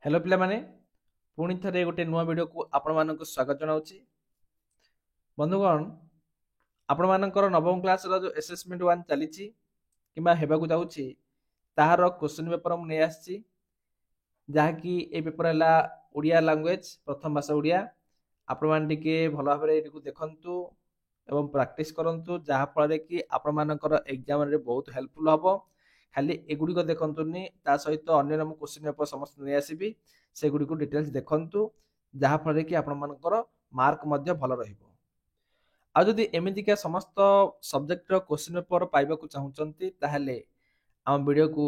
Hello ପିଲାମାନେ, ପୁଣି ଥରେ ଗୋଟେ ନୂଆ ଭିଡ଼ିଓକୁ ଆପଣମାନଙ୍କୁ ସ୍ୱାଗତ ଜଣାଉଛି। ବନ୍ଧୁଗଣ, ଆପଣମାନଙ୍କର ନବମ କ୍ଲାସ୍ର ଯେଉଁ ଆସେସମେଣ୍ଟ 1 ଚାଲିଛି କିମ୍ବା ହେବାକୁ ଯାଉଛି, ତାହାର କୋଶ୍ଚିନ୍ ପେପର ମୁଁ ନେଇ ଆସିଛି, ଯାହାକି ଏ ପେପର ହେଲା ଓଡ଼ିଆ ଲାଙ୍ଗୁଏଜ, ପ୍ରଥମ ଭାଷା ଓଡ଼ିଆ। ଆପଣମାନେ ଟିକେ ଭଲ ଭାବରେ ଏଟିକୁ ଦେଖନ୍ତୁ ଏବଂ ପ୍ରାକ୍ଟିସ୍ କରନ୍ତୁ, ଯାହାଫଳରେ କି ଆପଣମାନଙ୍କର ଏକ୍ଜାମରେ ବହୁତ ହେଲ୍ପଫୁଲ୍ ହେବ। ଖାଲି ଏଗୁଡ଼ିକ ଦେଖନ୍ତୁନି, ତା ସହିତ ଅନ୍ୟାନ୍ୟ ମୁଁ କୋଶ୍ଚିନ୍ ପେପର ସମସ୍ତେ ନେଇ ଆସିବି, ସେଗୁଡ଼ିକୁ ଡିଟେଲ୍ସ ଦେଖନ୍ତୁ, ଯାହାଫଳରେ କି ଆପଣମାନଙ୍କର ମାର୍କ ମଧ୍ୟ ଭଲ ରହିବ। ଆଉ ଯଦି ଏମିତିକା ସମସ୍ତ ସବଜେକ୍ଟର କୋଶ୍ଚିନ୍ ପେପର ପାଇବାକୁ ଚାହୁଁଛନ୍ତି, ତାହେଲେ ଆମ ଭିଡ଼ିଓକୁ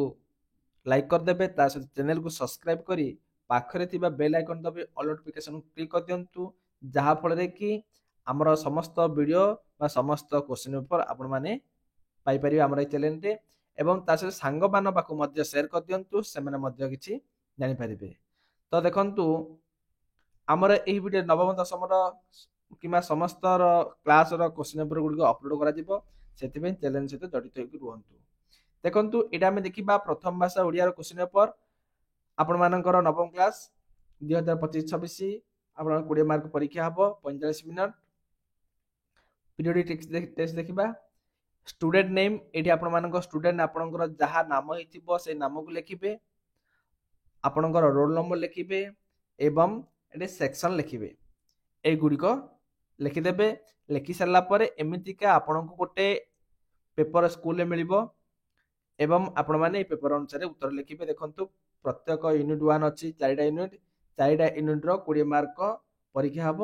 ଲାଇକ୍ କରିଦେବେ, ତା ସହିତ ଚ୍ୟାନେଲକୁ ସବସ୍କ୍ରାଇବ୍ କରି ପାଖରେ ଥିବା ବେଲ୍ ଆଇକନ୍ ଦବାଇ ଅଲ୍ ନୋଟିଫିକେସନ୍ କ୍ଲିକ୍ କରିଦିଅନ୍ତୁ, ଯାହାଫଳରେ କି ଆମର ସମସ୍ତ ଭିଡ଼ିଓ ବା ସମସ୍ତ କୋଶ୍ଚିନ୍ ପେପର ଆପଣମାନେ ପାଇପାରିବେ ଆମର ଏଇ ଚ୍ୟାନେଲରେ। ଏବଂ ତା ସହିତ ସାଙ୍ଗମାନଙ୍କ ପାଖକୁ ମଧ୍ୟ ସେୟାର କରିଦିଅନ୍ତୁ, ସେମାନେ ମଧ୍ୟ କିଛି ଜାଣିପାରିବେ। ତ ଦେଖନ୍ତୁ, ଆମର ଏହି ଭିଡ଼ିଓ ନବମ ଦଶମର କିମ୍ବା ସମସ୍ତର କ୍ଲାସର କୋଶ୍ଚିନ୍ ପେପର ଗୁଡ଼ିକ ଅପଲୋଡ଼ କରାଯିବ, ସେଥିପାଇଁ ଚ୍ୟାନେଲ ସହିତ ଜଡ଼ିତ ହେଇକି ରୁହନ୍ତୁ। ଦେଖନ୍ତୁ, ଏଇଟା ଆମେ ଦେଖିବା ପ୍ରଥମ ଭାଷା ଓଡ଼ିଆର କୋଶ୍ଚିନ୍ ପେପର ଆପଣମାନଙ୍କର ନବମ କ୍ଲାସ 2025-26। ଆପଣଙ୍କର 20 ମାର୍କ ପରୀକ୍ଷା ହେବ, 45 ମିନିଟ୍। ପିରିୟଡ଼ିକ୍ ଟେଷ୍ଟ ଦେଖିବା। ଷ୍ଟୁଡେଣ୍ଟ ନେମ୍, ଏଠି ଆପଣମାନଙ୍କ ଷ୍ଟୁଡେଣ୍ଟ ଆପଣଙ୍କର ଯାହା ନାମ ହେଇଥିବ ସେଇ ନାମକୁ ଲେଖିବେ, ଆପଣଙ୍କର ରୋଲ ନମ୍ବର ଲେଖିବେ ଏବଂ ଏଠି ସେକ୍ସନ ଲେଖିବେ। ଏଇଗୁଡ଼ିକ ଲେଖିଦେବେ। ଲେଖି ସାରିଲା ପରେ ଏମିତିକା ଆପଣଙ୍କୁ ଗୋଟେ ପେପର ସ୍କୁଲରେ ମିଳିବ ଏବଂ ଆପଣମାନେ ଏଇ ପେପର ଅନୁସାରେ ଉତ୍ତର ଲେଖିବେ। ଦେଖନ୍ତୁ, ପ୍ରତ୍ୟେକ ୟୁନିଟ୍ 1 ଅଛି, 4ଟା ୟୁନିଟ୍, 4ଟା ୟୁନିଟ୍ର 20 ମାର୍କ ପରୀକ୍ଷା ହେବ।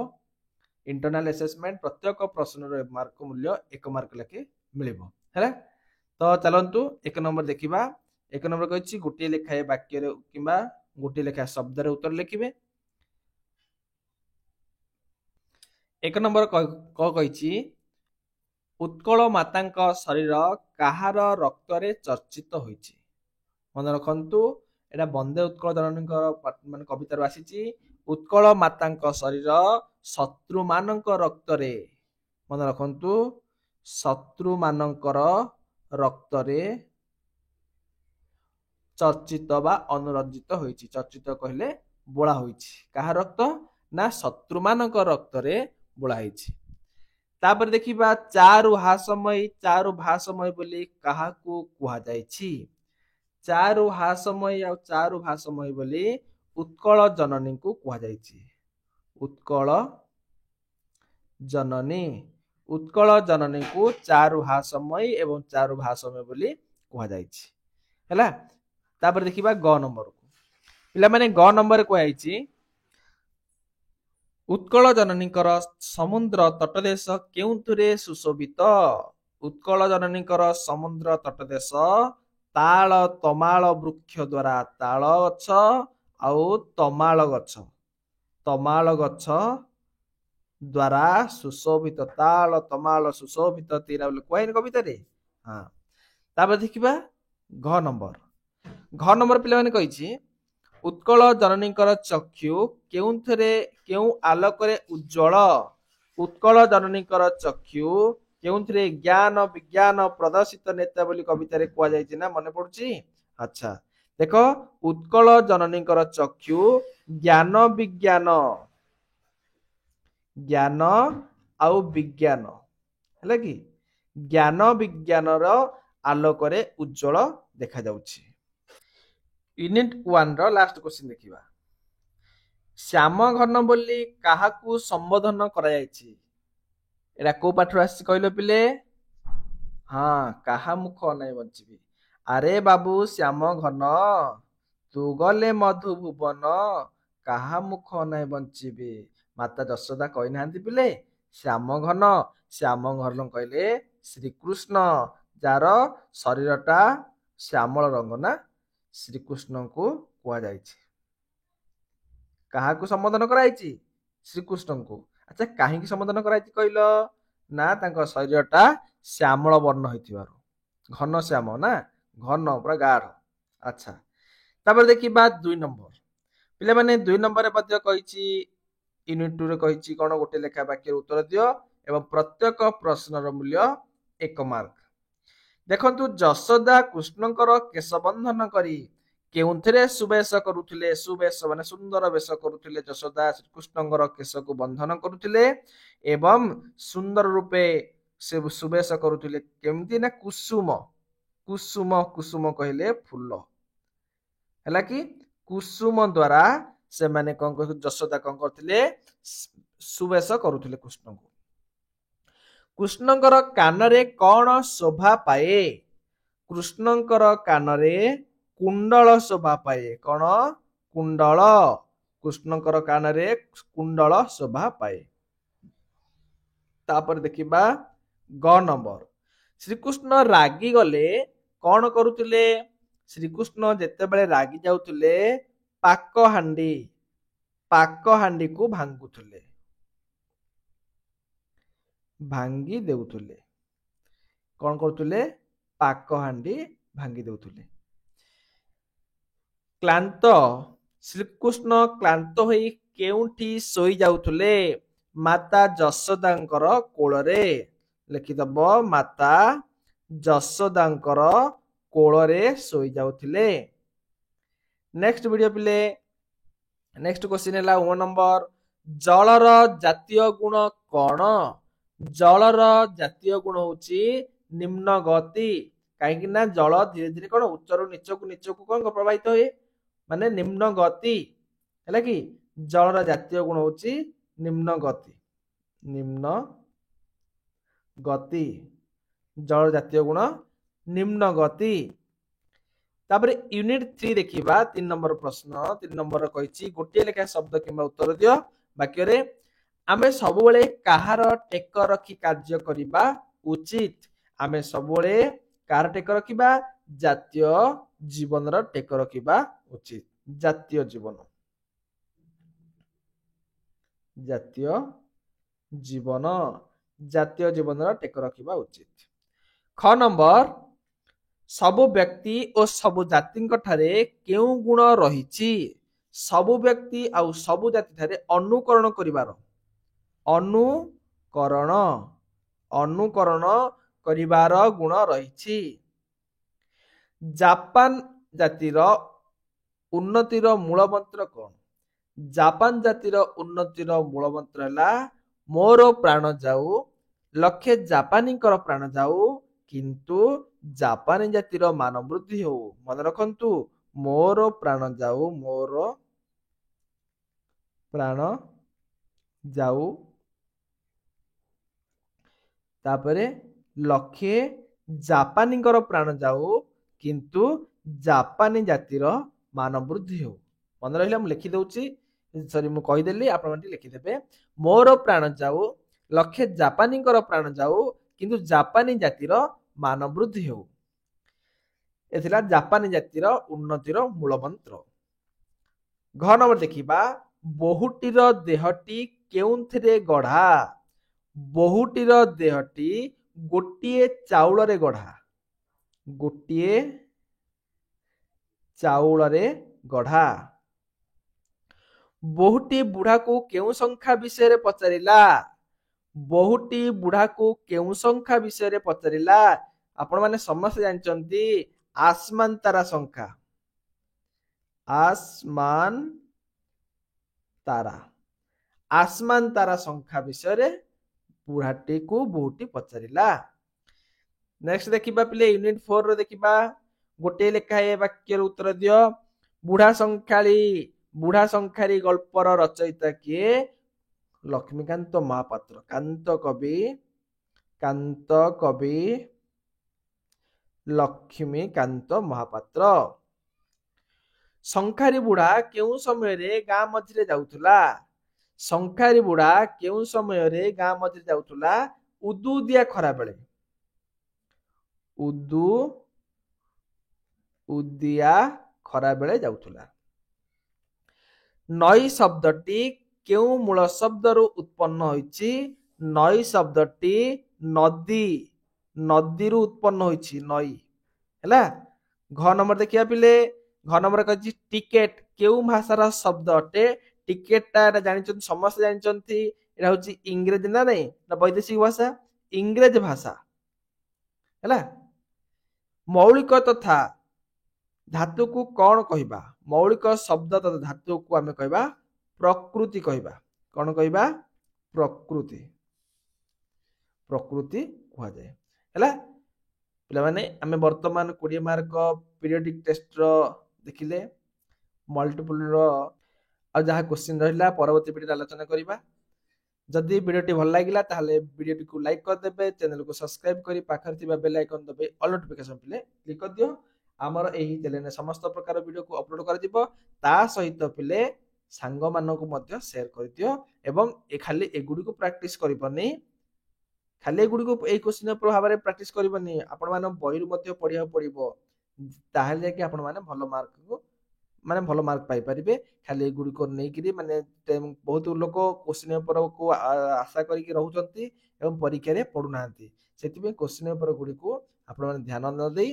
ଇଣ୍ଟରନାଲ ଆସେସମେଣ୍ଟ, ପ୍ରତ୍ୟେକ ପ୍ରଶ୍ନର ମାର୍କ ମୂଲ୍ୟ 1 ମାର୍କ ଲେଖେ ମିଳିବ। ହେଲା ତ, ଚାଲନ୍ତୁ 1 ନମ୍ବର ଦେଖିବା। 1 ନମ୍ବର କହିଛି ଗୋଟିଏ ଲେଖାଏ ବାକ୍ୟରେ କିମ୍ବା ଗୋଟିଏ ଲେଖାଏ ଶବ୍ଦରେ ଉତ୍ତର ଲେଖିବେ। 1 ନମ୍ବର କ କହିଛି, ଉତ୍କଳ ମାତାଙ୍କ ଶରୀର କାହାର ରକ୍ତରେ ଚର୍ଚ୍ଚିତ ହୋଇଛି? ମନେ ରଖନ୍ତୁ, ଏଇଟା ବନ୍ଦେ ଉତ୍କଳ ଜନନୀଙ୍କର ମାନେ କବିତାରୁ ଆସିଛି। ଉତ୍କଳ ମାତାଙ୍କ ଶରୀର ଶତ୍ରୁମାନଙ୍କ ରକ୍ତରେ, ମନେ ରଖନ୍ତୁ, ଶତ୍ରୁମାନଙ୍କର ରକ୍ତରେ ଚର୍ଚ୍ଚିତ ବା ଅନୁରଞ୍ଜିତ ହୋଇଛି। ଚର୍ଚ୍ଚିତ କହିଲେ ବୋଳା ହୋଇଛି। କାହା ରକ୍ତ ନା ଶତ୍ରୁମାନଙ୍କ ରକ୍ତରେ ବୋଳା ହେଇଛି। ତାପରେ ଦେଖିବା, ଚାରୁ ହାସମୟୀ ଚାରୁ ଭାସମୟୀ ବୋଲି କାହାକୁ କୁହାଯାଇଛି? ଚାରୁ ହାସମୟୀ ଆଉ ଚାରୁ ଭାସମୟୀ ବୋଲି ଉତ୍କଳ ଜନନୀଙ୍କୁ କୁହାଯାଇଛି। ଉତ୍କଳ ଜନନୀ, ଉତ୍କଳ ଜନନୀଙ୍କୁ ଚାରୁ ହାସମୟୀ ଏବଂ ଚାରୁ ଭାସମୟୀ ବୋଲି କୁହାଯାଇଛି। ହେଲା, ତାପରେ ଦେଖିବା ଗ ନମ୍ବରକୁ। ପିଲାମାନେ, ଗ ନମ୍ବରରେ କୁହାଯାଇଛି, ଉତ୍କଳ ଜନନୀଙ୍କର ସମୁଦ୍ର ତଟଦେଶ କେଉଁଥିରେ ସୁଶୋଭିତ? ଉତ୍କଳ ଜନନୀଙ୍କର ସମୁଦ୍ର ତଟଦେଶ ତାଳ ତମାଳ ବୃକ୍ଷ ଦ୍ୱାରା, ତାଳ ଗଛ ଆଉ ତମାଳ ଗଛ, ତମାଳ ଗଛ ଦ୍ୱାରା ସୁଶୋଭିତ। ତାଳ ତମାଳ ସୁଶୋଭିତ ତୀରା ବୋଲି କୁହାଇନି କବିତାରେ? ହଁ। ତାପରେ ଦେଖିବା ଘ ନମ୍ବର। ଘ ନମ୍ବର ପିଲାମାନେ କହିଛି, ଉତ୍କଳ ଜନନୀଙ୍କର ଚକ୍ଷୁ କେଉଁଥିରେ, କେଉଁ ଆଲୋକରେ ଉଜ୍ଜଳ? ଉତ୍କଳ ଜନନୀଙ୍କର ଚକ୍ଷୁ କେଉଁଥିରେ? ଜ୍ଞାନ ବିଜ୍ଞାନ ପ୍ରଦର୍ଶିତ ନେତା ବୋଲି କବିତାରେ କୁହାଯାଇଛି ନା, ମନେ ପଡୁଛି? ଆଚ୍ଛା ଦେଖ, ଉତ୍କଳ ଜନନୀଙ୍କର ଚକ୍ଷୁ ଜ୍ଞାନ ବିଜ୍ଞାନ, ଜ୍ଞାନ ଆଉ ବିଜ୍ଞାନ, ହେଲା କି, ଜ୍ଞାନ ବିଜ୍ଞାନର ଆଲୋକରେ ଉଜ୍ଜଳ ଦେଖାଯାଉଛି। ୟୁନିଟ୍ 1 ର ଲାଷ୍ଟ କ୍ୱେଶ୍ଚିନ୍ ଦେଖିବା। ଶ୍ୟାମ ଘନ ବୋଲି କାହାକୁ ସମ୍ବୋଧନ କରାଯାଇଛି? ଏଇଟା କୋଉ ପାଠରୁ ଆସିଛି କହିଲ ପିଲେ? ହଁ, କାହା ମୁଖ ଅନାଇ ବଞ୍ଚିବି। ଆରେ ବାବୁ ଶ୍ୟାମ ଘନ, ତୁ ଗଲେ ମଧୁ ଭୁବନ, କାହା ମୁଖ ଅନାଇ ବଞ୍ଚିବି। ମାତା ଯଶୋଦା କହିନାହାନ୍ତି ପିଲେ? ଶ୍ୟାମ ଘନ, ଶ୍ୟାମ ଘନ କହିଲେ ଶ୍ରୀକୃଷ୍ଣ, ଯାର ଶରୀରଟା ଶ୍ୟାମଳ ରଙ୍ଗ ନା, ଶ୍ରୀକୃଷ୍ଣଙ୍କୁ କୁହାଯାଇଛି। କାହାକୁ ସମ୍ବୋଧନ କରାଯାଇଛି? ଶ୍ରୀକୃଷ୍ଣଙ୍କୁ। ଆଚ୍ଛା, କାହିଁକି ସମ୍ବୋଧନ କରାଯାଇଛି କହିଲ? ନା, ତାଙ୍କ ଶରୀରଟା ଶ୍ୟାମଳ ବର୍ଣ୍ଣ ହେଇଥିବାରୁ, ଘନ ଶ୍ୟାମ ନା, ଘନ ପୁରା ଗାଢ। ଆଚ୍ଛା, ତାପରେ ଦେଖିବା 2 ନମ୍ବର। ପିଲାମାନେ, 2 ନମ୍ବରରେ ମଧ୍ୟ କହିଛି, ୟୁନିଟ୍ 2ରେ କହିଛି କଣ? ଗୋଟେ ଲେଖା ବାକ୍ୟର ଉତ୍ତର ଦିଅ ଏବଂ ପ୍ରତ୍ୟେକ ପ୍ରଶ୍ନର ମୂଲ୍ୟ 1 ମାର୍କ। ଦେଖନ୍ତୁ, ଯଶୋଦା କୃଷ୍ଣଙ୍କର କେଶବନ୍ଧନ କରି କେଉଁଥିରେ ସୁବେଶ କରୁଥିଲେ? ସୁବେଶ ମାନେ ସୁନ୍ଦର ବେଶ କରୁଥିଲେ। ଯଶୋଦା ଶ୍ରୀକୃଷ୍ଣଙ୍କର କେଶକୁ ବନ୍ଧନ କରୁଥିଲେ ଏବଂ ସୁନ୍ଦର ରୂପେ ସେ ସୁବେଶ କରୁଥିଲେ। କେମିତି ନା କୁସୁମ, କୁସୁମ, କୁସୁମ କହିଲେ ଫୁଲ, ହେଲା କି? କୁସୁମ ଦ୍ଵାରା ସେମାନେ କଣ କରୁଥିଲେ? ଯଶୋଦା କଣ କରୁଥିଲେ? ସୁବେଶ କରୁଥିଲେ କୃଷ୍ଣଙ୍କୁ। କୃଷ୍ଣଙ୍କର କାନରେ କଣ ଶୋଭା ପାଏ? କୃଷ୍ଣଙ୍କର କାନରେ କୁଣ୍ଡଳ ଶୋଭା ପାଏ। କଣ? କୁଣ୍ଡଳ। କୃଷ୍ଣଙ୍କର କାନରେ କୁଣ୍ଡଳ ଶୋଭା ପାଏ। ତାପରେ ଦେଖିବା ଗ ନମ୍ବର, ଶ୍ରୀକୃଷ୍ଣ ରାଗିଗଲେ କଣ କରୁଥିଲେ? ଶ୍ରୀକୃଷ୍ଣ ଯେତେବେଳେ ରାଗି ଯାଉଥିଲେ ପାକହାଣ୍ଡି, ପାକହାଣ୍ଡିକୁ ଭାଙ୍ଗୁଥିଲେ, ଭାଙ୍ଗି ଦେଉଥିଲେ। କଣ କରୁଥିଲେ? ପାକହାଣ୍ଡି ଭାଙ୍ଗି ଦେଉଥିଲେ। କ୍ଳାନ୍ତ, ଶ୍ରୀକୃଷ୍ଣ କ୍ଳାନ୍ତ ହୋଇ କେଉଁଠି ଶୋଇ ଯାଉଥିଲେ? ମାତା ଯଶୋଦାଙ୍କର କୋଳରେ। ଲେଖିଦବ, ମାତା ଯଶୋଦାଙ୍କର କୋଳରେ ଶୋଇ ଯାଉଥିଲେ। ନେକ୍ସଟ ଭିଡିଓ ପିଲେ, ନେକ୍ସଟ କ୍ୱେଶ୍ଚିନ୍ ହେଲା ଓ ନମ୍ବର, ଜଳର ଜାତୀୟ ଗୁଣ କଣ? ଜଳର ଜାତୀୟ ଗୁଣ ହଉଛି ନିମ୍ନ ଗତି। କାହିଁକି ନା ଜଳ ଧୀରେ ଧୀରେ କଣ ଉଚ୍ଚରୁ ନିଚକୁ, ନିଚକୁ କଣ ପ୍ରବାହିତ ହୁଏ, ମାନେ ନିମ୍ନ ଗତି, ହେଲା କି? ଜଳର ଜାତୀୟ ଗୁଣ ହଉଛି ନିମ୍ନ ଗତି, ନିମ୍ନ ଗତି। ଜଳର ଜାତୀୟ ଗୁଣ ନିମ୍ନ ଗତି। ତାପରେ ୟୁନିଟ 3 ଦେଖିବା, 3 ନମ୍ବର ପ୍ରଶ୍ନ। 3 ନମ୍ବର କହିଛି ଗୋଟିଏ ଲେଖା ଶବ୍ଦ କିମ୍ବା ଉତ୍ତର ଦିଅ ବାକ୍ୟରେ। ଆମେ ସବୁବେଳେ କାହାର ଟେକ ରଖି କାର୍ଯ୍ୟ କରିବା ଉଚିତ? ଆମେ ସବୁବେଳେ କାହାର ଟେକ ରଖିବା? ଜାତୀୟ ଜୀବନର ଟେକ ରଖିବା ଉଚିତ। ଜାତୀୟ ଜୀବନ, ଜାତୀୟ ଜୀବନ, ଜାତୀୟ ଜୀବନର ଟେକ ରଖିବା ଉଚିତ। ଖ ନମ୍ବର, ସବୁ ବ୍ୟକ୍ତି ଓ ସବୁ ଜାତିଙ୍କ ଠାରେ କେଉଁ ଗୁଣ ରହିଛି? ସବୁ ବ୍ୟକ୍ତି ଆଉ ସବୁ ଜାତି ଠାରେ ଅନୁକରଣ କରିବାର, ଅନୁକରଣ, ଅନୁକରଣ କରିବାର ଗୁଣ ରହିଛି। ଜାପାନ ଜାତିର ଉନ୍ନତିର ମୂଳ ମନ୍ତ୍ର କଣ? ଜାପାନ ଜାତିର ଉନ୍ନତିର ମୂଳ ମନ୍ତ୍ର ହେଲା ମୋର ପ୍ରାଣ ଯାଉ, ଲକ୍ଷେ ଜାପାନୀଙ୍କର ପ୍ରାଣ ଯାଉ, କିନ୍ତୁ ଜାପାନୀ ଜାତିର ମାନ ବୃଦ୍ଧି ହେଉ। ମନେ ରଖନ୍ତୁ, ମୋର ପ୍ରାଣ ଯାଉ, ମୋର ପ୍ରାଣ ଯାଉ, ତାପରେ ଲକ୍ଷେ ଜାପାନୀଙ୍କର ପ୍ରାଣ ଯାଉ, କିନ୍ତୁ ଜାପାନୀ ଜାତିର ମାନ ବୃଦ୍ଧି ହେଉ। ମନେ ରହିଲା? ମୁଁ ଲେଖିଦଉଛି, ସରି ମୁଁ କହିଦେଲି, ଆପଣମାନେ ଟିକେ ଲେଖିଦେବେ। ମୋର ପ୍ରାଣ ଯାଉ, ଲକ୍ଷେ ଜାପାନୀଙ୍କର ପ୍ରାଣ ଯାଉ, କିନ୍ତୁ ଜାପାନୀ ଜାତିର ମାନ ବୃଦ୍ଧି ହେଉ। ଏ ଥିଲା ଜାପାନୀ ଜାତିର ଉନ୍ନତିର ମୂଳ ମନ୍ତ୍ର। ଘ ନମ୍ବର ଦେଖିବା, ବୋହୂଟିର ଦେହଟି କେଉଁଥିରେ ଗଢ଼ା? ବୋହୂଟିର ଦେହଟି ଗୋଟିଏ ଚାଉଳରେ ଗଢ଼ା, ଗୋଟିଏ ଚାଉଳରେ ଗଢ଼ା। ବୋହୂଟି ବୁଢ଼ାକୁ କେଉଁ ସଂଖ୍ୟା ବିଷୟରେ ପଚାରିଲା? ବୋହୂଟି ବୁଢ଼ାକୁ କେଉଁ ସଂଖ୍ୟା ବିଷୟରେ ପଚାରିଲା? ଆପଣମାନେ ସମସ୍ତେ ଜାଣିଛନ୍ତି ଆସମାନ ତାରା ସଂଖ୍ୟା, ଆସମାନ ତାରା, ଆସମାନ ତାରା ସଂଖ୍ୟା ବିଷୟରେ ବୁଢ଼ାଟିକୁ ବୋହୂଟି ପଚାରିଲା। ନେକ୍ସଟ ଦେଖିବା ପିଲେ, ୟୁନିଟ 4 ର ଦେଖିବା, ଗୋଟିଏ ଲେଖାଏ ବାକ୍ୟର ଉତ୍ତର ଦିଅ। ବୁଢ଼ା ଶଙ୍ଖାଳି, ବୁଢ଼ା ଶଙ୍ଖାରି ଗଳ୍ପର ରଚୟିତା କିଏ? ଲକ୍ଷ୍ମୀକାନ୍ତ ମହାପାତ୍ର। କାନ୍ତ କବି, କାନ୍ତ କବି ଲକ୍ଷ୍ମୀକାନ୍ତ ମହାପାତ୍ର। ଶଙ୍ଖାରି ବୁଢ଼ା କେଉଁ ସମୟରେ ଗାଁ ମଝିରେ ଯାଉଥିଲା? ଶଙ୍ଖାରି ବୁଢ଼ା କେଉଁ ସମୟରେ ଗାଁ ମଝିରେ ଯାଉଥିଲା? ଉଦୁଉଦିଆ ଖରାବେଳେ, ଉଦୁ ଉଦିଆ ଖରାବେଳେ ଯାଉଥିଲା। ନଈ ଶବ୍ଦଟି କେଉଁ ମୂଳ ଶବ୍ଦରୁ ଉତ୍ପନ୍ନ ହୋଇଛି? ନଈ ଶବ୍ଦଟି ନଦୀ, ନଦୀରୁ ଉତ୍ପନ୍ନ ହୋଇଛି, ନଈ। ହେଲା, ଘ ନମ୍ବର ଦେଖିବା ପିଲେ। ଘ ନମ୍ବର କହିଛି ଟିକେଟ କେଉଁ ଭାଷାର ଶବ୍ଦ ଅଟେ? ଟିକେଟଟା ଏଟା ଜାଣିଛନ୍ତି ସମସ୍ତେ ଜାଣିଛନ୍ତି, ଏଟା ହଉଛି ଇଂରେଜୀ ନା ନାଇଁ ନା ବୈଦେଶିକ ଭାଷା? ଇଂରେଜ ଭାଷା। ହେଲା, ମୌଳିକ ତଥା ଧାତୁକୁ କ'ଣ କହିବା? ମୌଳିକ ଶବ୍ଦ ତଥା ଧାତୁକୁ ଆମେ କହିବା ପ୍ରକୃତି କହିବା। କ'ଣ କହିବା? ପ୍ରକୃତି, ପ୍ରକୃତି କୁହାଯାଏ। ହେଲା ପିଲାମାନେ, ଆମେ ବର୍ତ୍ତମାନ 20 ମାର୍କ ପିରିୟଡିକ୍ ଟେଷ୍ଟର ଦେଖିଲେ, ମଲ୍ଟିପୁଲର ଆଉ ଯାହା କୋଶ୍ଚିନ୍ ରହିଲା ପରବର୍ତ୍ତୀ ଭିଡ଼ିଓରେ ଆଲୋଚନା କରିବା। ଯଦି ଭିଡ଼ିଓଟି ଭଲ ଲାଗିଲା, ତାହେଲେ ଭିଡ଼ିଓଟିକୁ ଲାଇକ୍ କରିଦେବେ, ଚ୍ୟାନେଲକୁ ସବସ୍କ୍ରାଇବ୍ କରି ପାଖରେ ଥିବା ବେଲ୍ ଆଇକନ୍ ଦବାଇ ଅଲ୍ ନୋଟିଫିକେସନ୍ ପିଲେ କ୍ଲିକ୍ କରିଦିଅ। ଆମର ଏହି ଚ୍ୟାନେଲରେ ସମସ୍ତ ପ୍ରକାର ଭିଡ଼ିଓକୁ ଅପଲୋଡ଼ କରାଯିବ। ତା ସହିତ ପିଲେ, ସାଙ୍ଗମାନଙ୍କୁ ମଧ୍ୟ ସେୟାର କରିଦିଅ। ଏବଂ ଏ ଖାଲି ଏଗୁଡ଼ିକୁ ପ୍ରାକ୍ଟିସ୍ କରିବନି, ଖାଲି ଏଗୁଡ଼ିକୁ ଏଇ କୋଶ୍ଚିନ୍ ଭାବରେ ପ୍ରାକ୍ଟିସ୍ କରିବନି, ଆପଣମାନ ବହିରୁ ମଧ୍ୟ ପଢ଼ିବାକୁ ପଡ଼ିବ। ତାହେଲେ ଯାଇକି ଆପଣମାନେ ଭଲ ମାର୍କକୁ ମାନେ ଭଲ ମାର୍କ ପାଇପାରିବେ। ଖାଲି ଏଗୁଡ଼ିକ ନେଇକିରି ମାନେ ବହୁତ ଲୋକ କୋଶ୍ଚିନ୍ ପେପରକୁ ଆଶା କରିକି ରହୁଛନ୍ତି ଏବଂ ପରୀକ୍ଷାରେ ପଢୁନାହାନ୍ତି। ସେଥିପାଇଁ କୋଶ୍ଚିନ୍ ପେପର ଗୁଡ଼ିକୁ ଆପଣମାନେ ଧ୍ୟାନ ନ ଦେଇ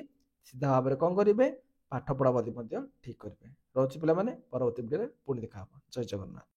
ସିଧା ଭାବରେ କ'ଣ କରିବେ? ପାଠ ପଢ଼ା ମଧ୍ୟ ଠିକ୍ କରିବେ। ରହୁଛି ପିଲାମାନେ, ପରବର୍ତ୍ତୀ ଭିଡ଼ିଓରେ ପୁଣି ଦେଖା ହେବ। ଜୟ ଜଗନ୍ନାଥ।